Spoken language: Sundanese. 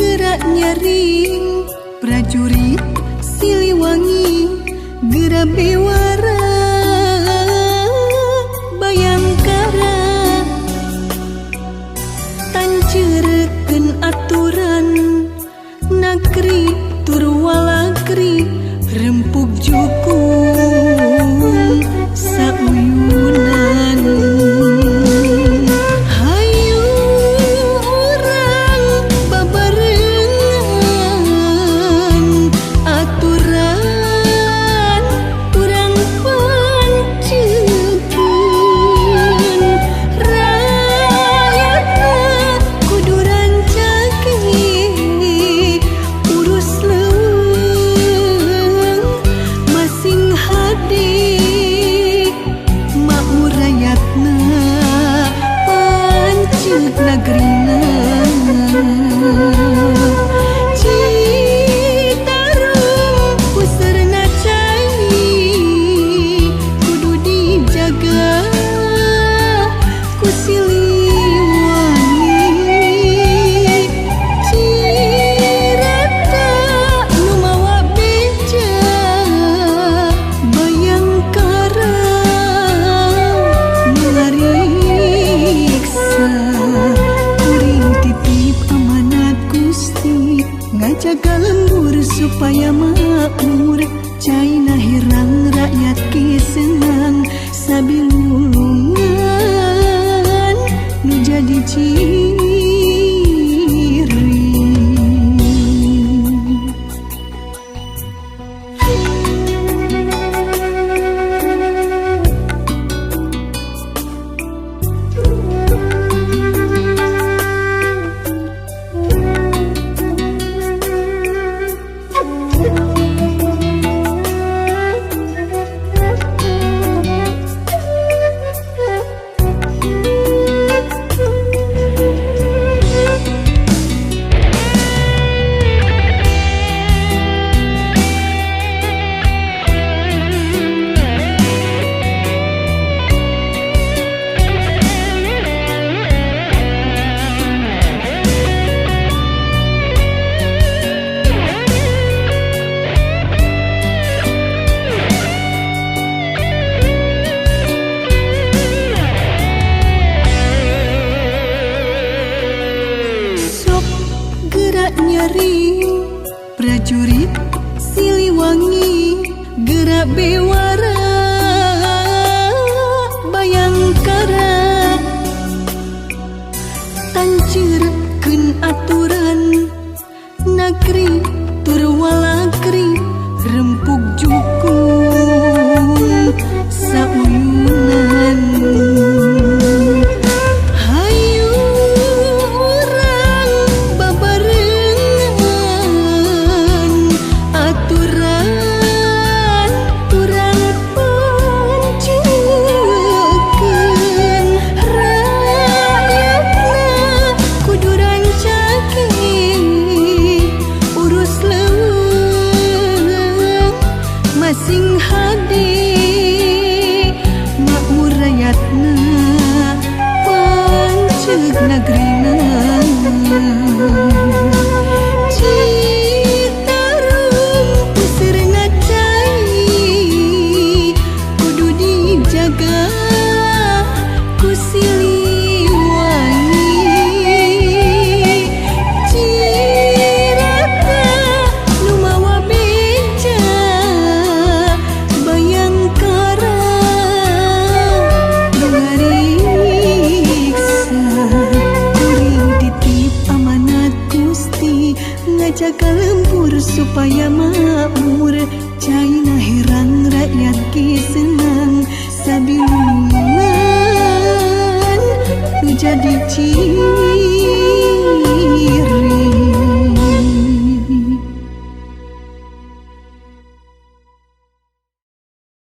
gerak nyaring prajurit Siliwangi gerak bewara Bayangkara tancerekeun aturan nakri tur walakri rempug jukung sauyunan. Hayu urang babarengan aturan urang panceukeun rakyatna kudu rancake urus leuweung masing hade makmur rakyatna panceuk nagerina. Citarum puserna cai kudu dijaga ku Siliwangi. Cirata nu mawa beja Bayangkara nu ngariksa kuring titip amanat Gusti ngajaga lembur supaya makmur caina herang rakyat ge senang sabilulungan nu jadi ciri. Sok gerak nyaring prajurit Siliwangi gerak bewara Bayangkara tanceurkeun aturan nakri tur walakri rempug jukung sauyunan. Hayu urang babarengan aturan urang panceukeun rakyatna kudu rancake urus leuweung masing hade makmur rakyatna panceuk nagerina. Citarum puserna cai kudu dijaga ku Siliwangi. Cirata nu mawa beja Bayangkara nu ngariksa kuring titip amanat Gusti ngajaga lembur supaya makmur caina herang rakyat ge senang sabilulungan nu jadi ciri.